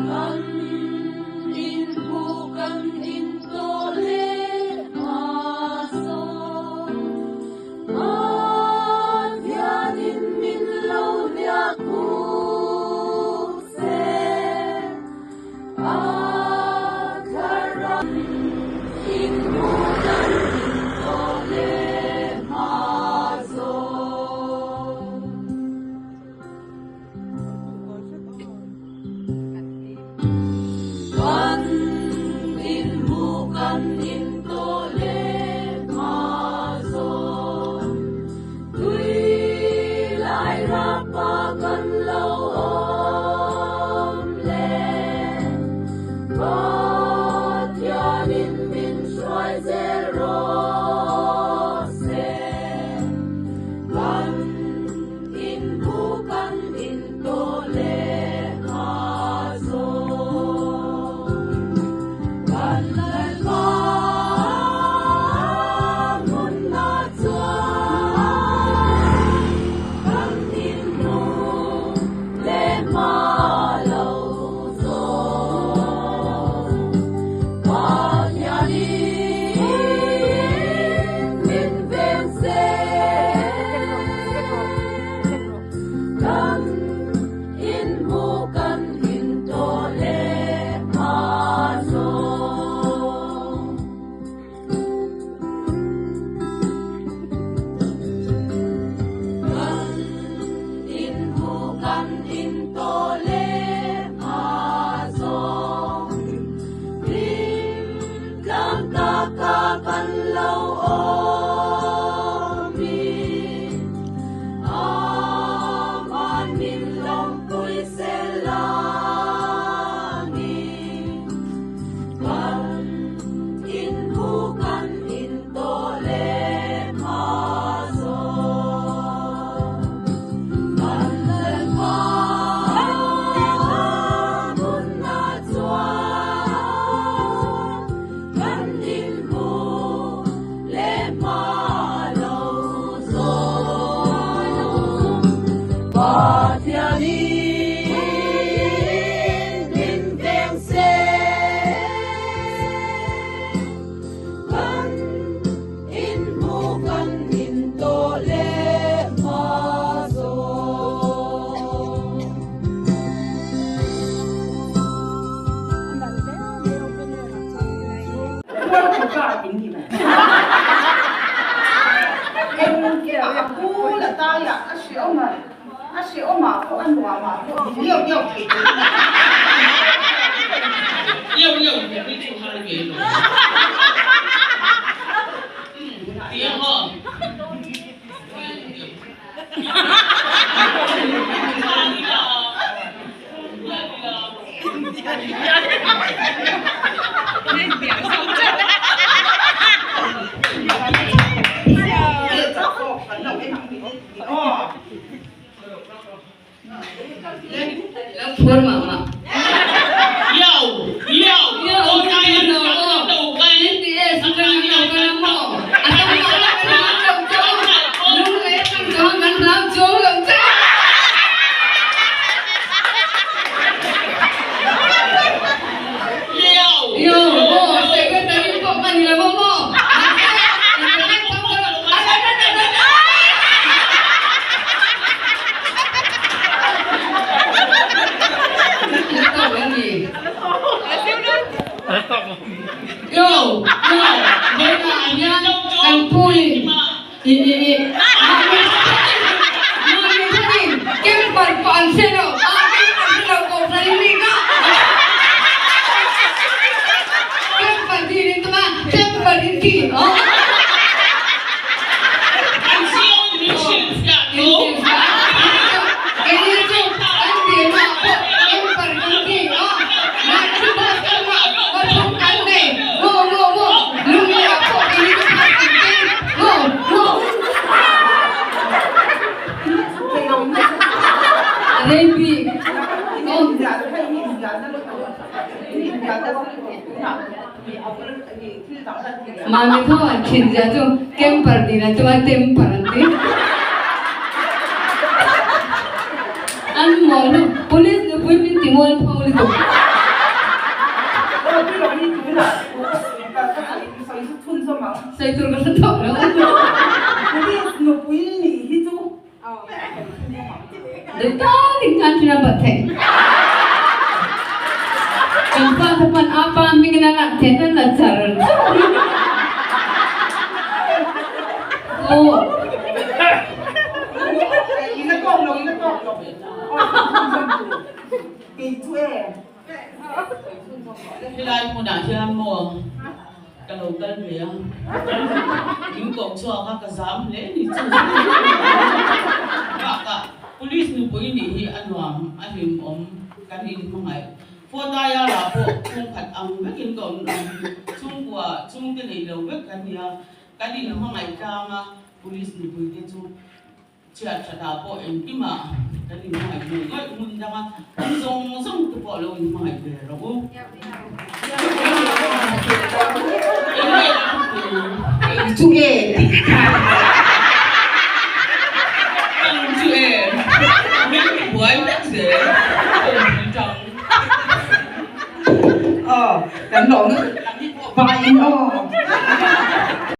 Kan inhmu kan intawh leh hma zawng Pathianin min lo hniak khuk se A thlarau inhmu kan intawh leh hma zawng. Kan inhmu kan intawh leh hma zawng tui lai rapa kan lo awm leh Pathianin min hruai zel rawh se kan Inbu kan intawh leh hma zawng. Kan Lalpa hmunna chuan kan inhmu leh hma lo zawng. Pathianin min veng se. Kan inhmu kan intawh leh hma zawng. Kan inhmu kan intawh leh hma zawng. Hlim tlang taka kan lo awm i. Aman min lawmpui selangin kan inhmu kan intawh leh hma zawng. Kan Lalpa hmunna chuan kan inhmu leh hma lo zawng. Pathianin min veng se, kan inhmu kan intawh leh hma zawng. Mami tho an thin zia chu camper tih na chuan temper an ti. An mawl nu police nupui min ti mual pho lutuk. Sawi tur ka hre tawh lo. Duh takin khan thin a bat theih. Kan pa kha pan a pa hmingin a lak theih nan la char char. Aw. Helai hmunah hian maw ka lo kal ve a, min koh chhuak a, ka zam hle ni chu. Bakah Police nupui nih hi a nuam, a hlimawm, kan inhmangaih. Fawtaia rah pawh chhungkhat ang vekin ka awm ang, chhungkua chhungte nei lo vek kan ni a, kan inhmangaih tlang a, Police nupui te chu Chhiat thatah pawh engkimah kan inhmangaih ngawih ngawih hmun danga awm zawng zawng te pawh lo inhmangaih ve rawh u. Kei chu e tih kha. Kang chu e min ti buai vek zel kawngpui tang. Aw kan lawm na vaiin aw.